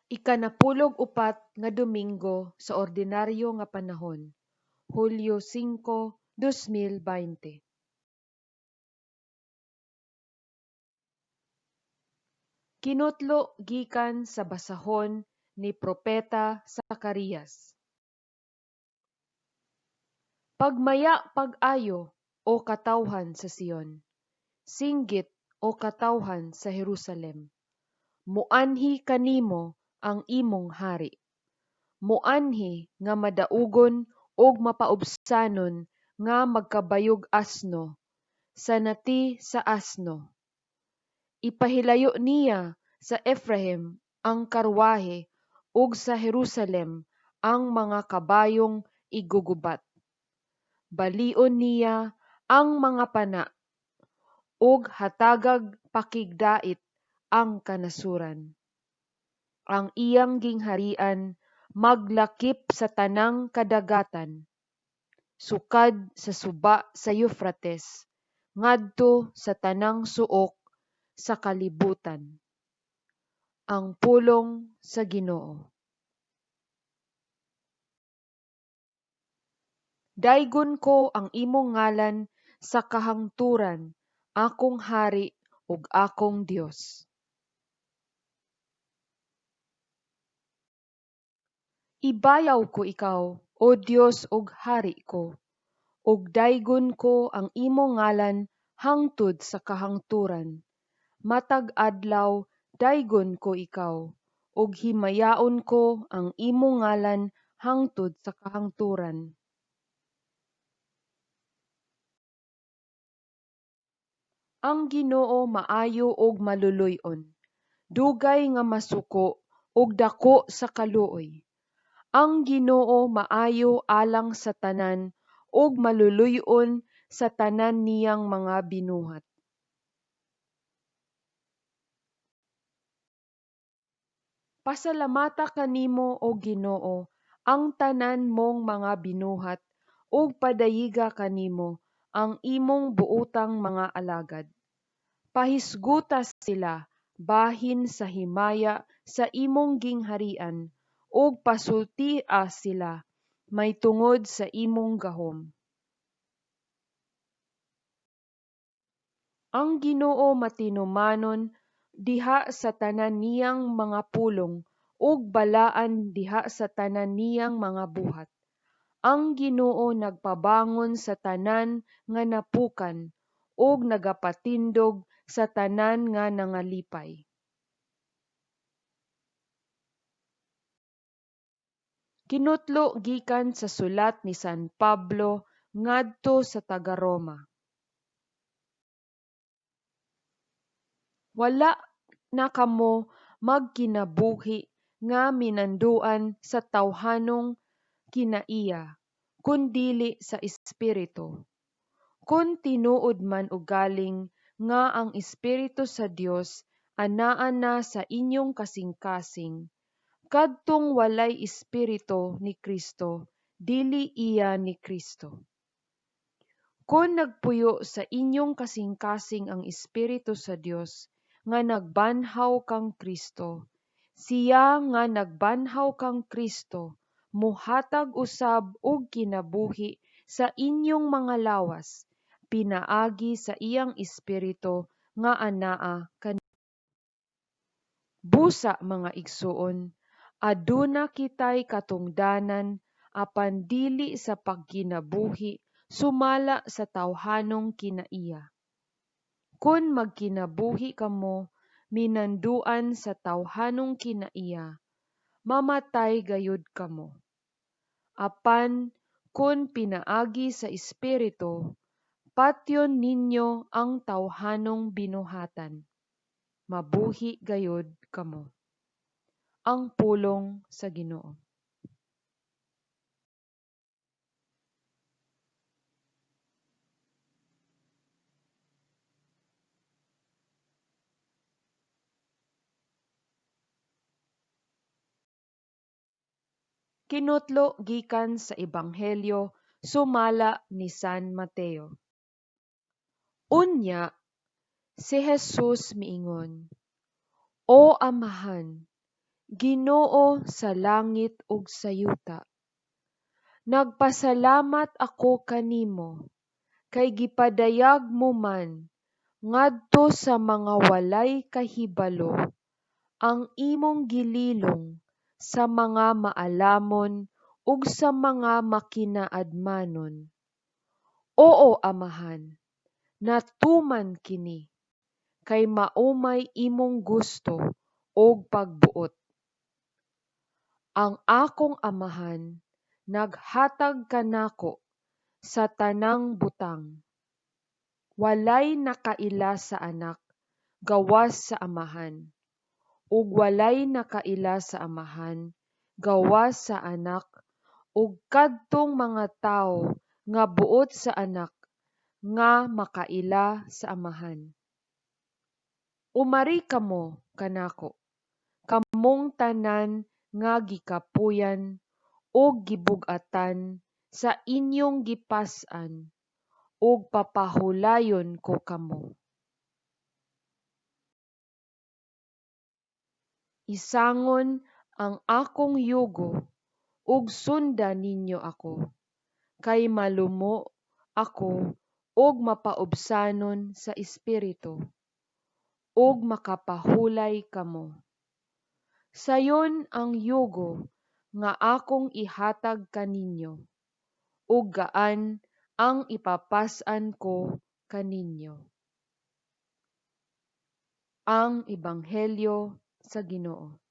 Ikanapulog upat nga Domingo sa Ordinaryo nga Panahon, Hulyo 5, 2020. Kinutlo gikan sa basahon ni Propeta Zacarias. Pagmaya pag-ayo, o katawhan sa Sion! Singgit, o katawhan sa Jerusalem! Muanhi kanimo ang imong hari! Muanhi nga madaugon ug mapaubsanon nga magkabayog asno, sa nati sa asno. Ipahilayo niya sa Efraim ang karwahe ug sa Jerusalem ang mga kabayong igugubat. Balion niya ang mga pana ug hatagag pakigdait ang kanasuran. Ang iyang gingharian maglakip sa tanang kadagatan, sukad sa suba sa Euphrates ngadto sa tanang suok sa kalibutan. Ang pulong sa Ginoo. Daygon ko ang imong ngalan sa kahangturan, akong Hari ug akong Dios. Ibayaw ko ikaw, o Dios ug Hari ko, ug daygon ko ang imong ngalan hangtod sa kahangturan. Matag adlaw daygon ko ikaw, ug himayaon ko ang imong ngalan hangtod sa kahangturan. Ang Ginoo maayo ug maluluy-on, dugay nga masuko ug dako sa kaluoy. Ang Ginoo maayo alang sa tanan ug maluluy-on sa tanan niyang mga binuhat. Pasalamata kanimo, o Ginoo, ang tanan mong mga binuhat ug padayiga kanimo ang imong buotang mga alagad. Pahisguta sila bahin sa himaya sa imong gingharian ug pasultia sila mahitungod sa imong gahom. Ang Ginoo matinumanon diha sa tanan niyang mga pulong ug balaan diha sa tanan niyang mga buhat. Ang Ginoo nagpabangon sa tanan nga napukan ug nagapatindog sa tanan nga nangalipay. Kinutlo gikan sa sulat ni San Pablo ngadto sa taga-Roma. Wala na kamo magkinabuhi nga minanduan sa tawhanong kinaiya, kun dili sa Espiritu. Kun tinuod man ugaling nga ang Espiritu sa Dios anaa na sa inyong kasing-kasing, kadtong walay Espiritu ni Kristo, dili iya ni Kristo. Kun nagpuyo sa inyong kasing-kasing ang Espiritu sa Dios nga nagbanhaw kang Kristo, siya nga nagbanhaw kang Kristo mohatag usab og kinabuhi sa inyong mga lawas, pinaagi sa iyang Espiritu nga anaa kaninyo. Busa, mga igsuon, aduna kitay katungdanan apan dili sa pagkinabuhi sumala sa tawhanong kinaiya. Kun magkinabuhi kamo minanduan sa tawhanong kinaiya, mamatay gayud kamo. Apan kun pinaagi sa Espiritu, patyon ninyo ang tawhanong binuhatan, mabuhi gayud kamo. Ang pulong sa Ginoo. Kinutlo gikan sa Ebanghelyo sumala ni San Mateo. Unya si Jesus miingon, O Amahan, Ginoo sa langit ug sa yuta, nagpasalamat ako kanimo kay gipadayag mo man ngadto sa mga walay kahibalo ang imong gililong sa mga maalamon ug sa mga makinaadmanon. Oo, Amahan, natuman kini, kay mao may imong gusto ug pagbuot. Ang akong Amahan naghatag kanako sa tanang butang. Walay nakaila sa Anak gawas sa Amahan, ug walay nakaila sa Amahan gawas sa Anak ug kadtong mga tawo nga buot sa Anak nga makaila sa Amahan. Umari kamo kanako, kamong tanan nga gikapoyan ug gibug-atan sa inyong gipas-an, ug papahulayon ko kamo. Isangon ang akong yugo ug sunda ninyo ako, kay malumo ako ug mapaubsanon sa espiritu, ug makapahulay kamo. Sayon ang yugo nga akong ihatag kaninyo, ug gaan ang ipapas-an ko kaninyo. Ang Ebanghelyo sa Ginoo.